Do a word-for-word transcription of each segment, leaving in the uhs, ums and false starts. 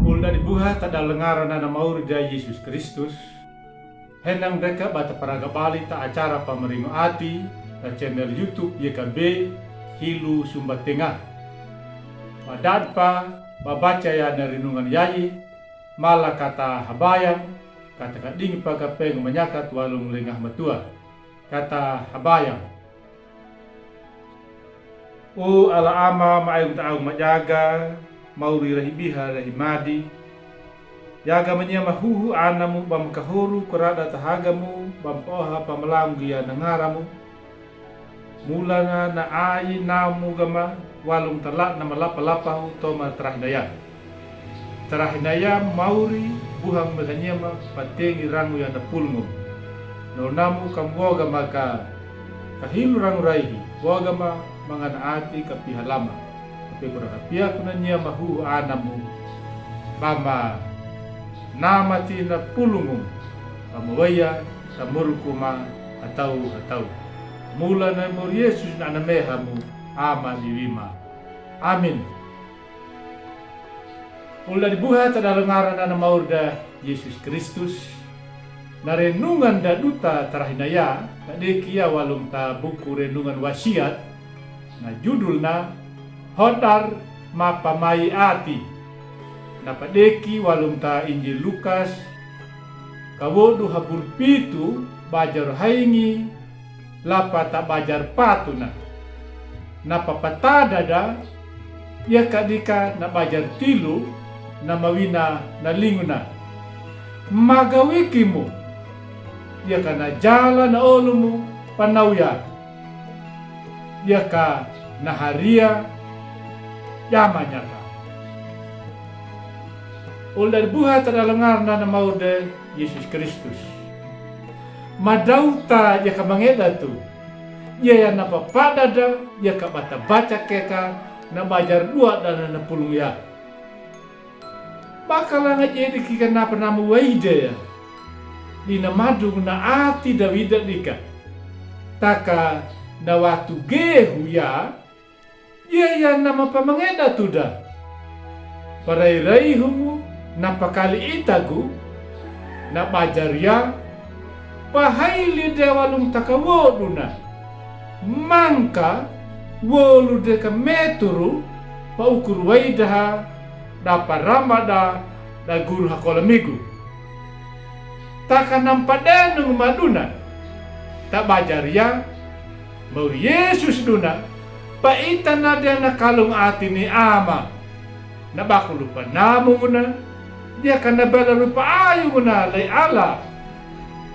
Olo dadi buha ta dalangaran na mauri da Yesus Kristus. Henang deka ba ta paragabali ta acara pamaringo ati ta channel YouTube Y K B Hilu Sumba Tenga. Ba dad pa ba baca ya na renungan yayi, mala kata habayang, kata kading pa kapeng manyakat walung lengah matua. Kata habayang. O Alla Ama ma aung ta aung majaga, mauri rahi biha rahi madi. Yaga mania mahuhu anamu bam kahoru kurada tahagamu bam poha pamalangu gia na ngaramu. Mulana na ai namu gama walung tala na malapa-lapahu toma tarahinaya. Tarahinaya mauri buhang mekanyema patengi rangu ya na pulungum. Nonamu kam woga maka kahilu rangu raihi woga ma mangana ati kapiha lama. Tapi kura kapia kuna nia mahuhu anamu. Bama namati na pulungum. Bama waya tamurukuma hatau hatau. Mulana mauri Yesus na anamehamu ama liwima. Amin. Olo dadi buha ta dalangaran na mauri da Yesus Kristus. Na renungan da duta tarahinaya ta deki ya walung ta buku renungan wasiat. Na judul na hodar mapamai ati. Na padeki walung ta Injil Lukas kawodu habul pitu bajar haingi lapa ta bajar patuna. Na papatada da ya kadika na bajar tilu na mawina na linguna. Magawikimu ya ka na jala na olumu panauya. Ya ka na haria yamanyaka. Olo dadi buha ta dalangaran na mauri da Yesus Kristus. Madauta ya ka mangeda tu. Ya ya na papada da ya ka bata baca keka na bajar dua dana na pulung ya. Bakalanga jedi kika na panamu waida ya. Dina madung na ati da wida dika. Taka na watu gehu ya. Iya ya na mapamangeda tuda. Parai-raihu na pakali itagu na bajar ya. Pahaili de walung taka woduna. Mangka wolu de ka meturu pa ukur waidaha da parama da da guru hakola migu. Taka nampa denung maduna. Ta bajar ya. Mau Yesus duna. Pa ita na dia na kalung ati ni ama. Na baku lupa namunguna. Dia ka na bela lupa ayunguna lai ala.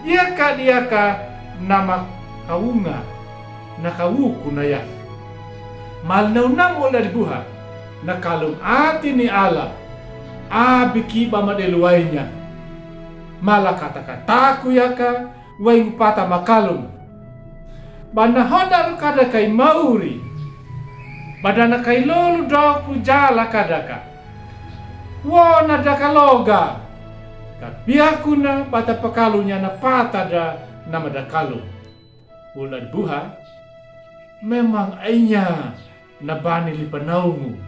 Dia ka dia ka nama kaunga. Na kawuku na ya. Mal na unang olo dadi buha. Na kalung ati ni ala. Abiki ba madelu wainya. Mala kata-kataku ya ka. Waingu pata makalung. Ba na hodaru kada kai mauri. Ba dana kai lolu doku jala kada ka. Wona daka loga. Kapiakuna bata pakalunya na pata da nama da kalung. Olo dadi buha. Memang ainya na bani lipa naungu.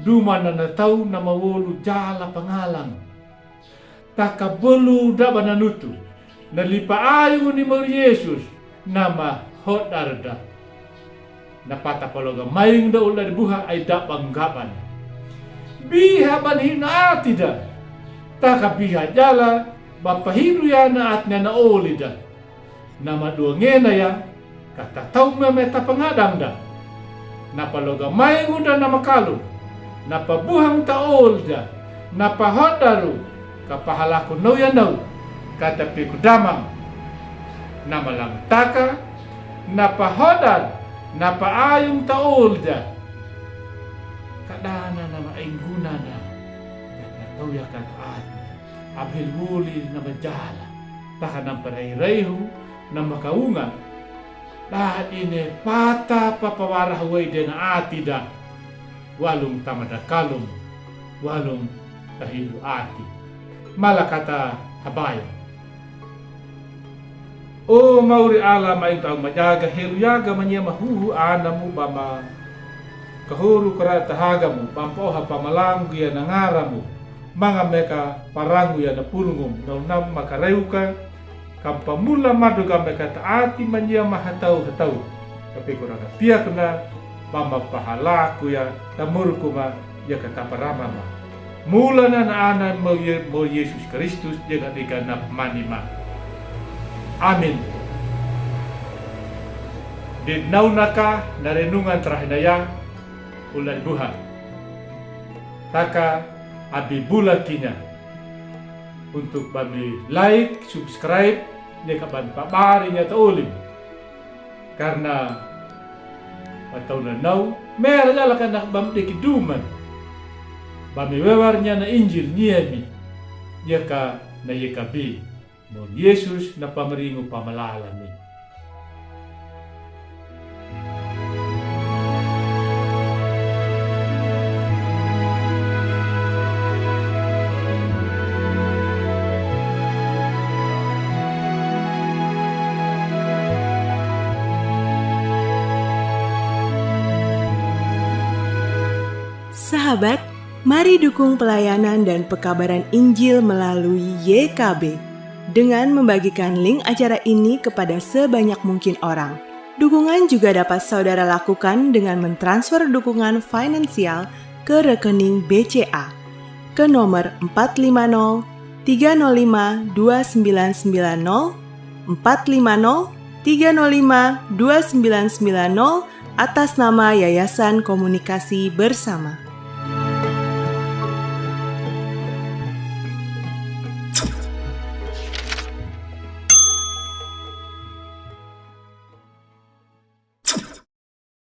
Duma na na tau nama wolu jala pangalang. Taka bolu da ba nanutu. Na lipa ayungu ni mauri Yesus. Nama hodar da. Na pata paloga maing da olo dadi buha ai da banggaban. Biha bani hina ati da. Taka biha jala ba pahidu ya na ati na na oli da. Na madua ngena ya, ka ta tau meme ta pangadang da. Na paloga maingu da na makalu, na pabuhang ta ol da, na pahodaru, ka pahalaku nau ya nau, ka ta piku damang. Na malangtaka, na pahodar, na paayung ta ol da. Ka dana na maingguna da, ka ta tau ya ka ta ati. Abhil wuli na majala. Taka na mparai-raihu, na makaunga. Dahad ine pata papawarahu wai dena ati da. Walung tamada kalung. Walung tahidu ati. Malakata habaya. O mauri ala mainta au majaga helu yaga mania mahuhu anamu bama. Kahuru kara tahaga mu, bampa oha pamalangu ya na ngara mu, manga meka parangu ya na pulungu mu, na unam maka reuka, kam pamula madu ga meka taati mania ma hatau-hatau. Tapi kuranga piakna, bampa pahalaku ya, tamurku ma, ya ka taparama ma. Mulana na Anan mu Ye-, mu Yesus Kristus, ya ka diganap mani ma. Amin. Di naunaka na renungan tarahinaya, ulan buha. Taka abi bula kinya. Untuk bami like, subscribe, ya ka bami pabari nya ta olim. Karna, atau na nau, mera jala kana bami deki duman. Bami wewar nya na Injil nya mi. Ya ka na ya ka bi. Mo Yesus na pamaringu pamalala mi. Sahabat, mari dukung pelayanan dan pekabaran Injil melalui Y K B dengan membagikan link acara ini kepada sebanyak mungkin orang. Dukungan juga dapat saudara lakukan dengan mentransfer dukungan finansial ke rekening B C A ke nomor empat lima nol tiga nol lima dua sembilan sembilan nol, empat lima nol tiga nol lima dua sembilan sembilan nol, atas nama Yayasan Komunikasi Bersama.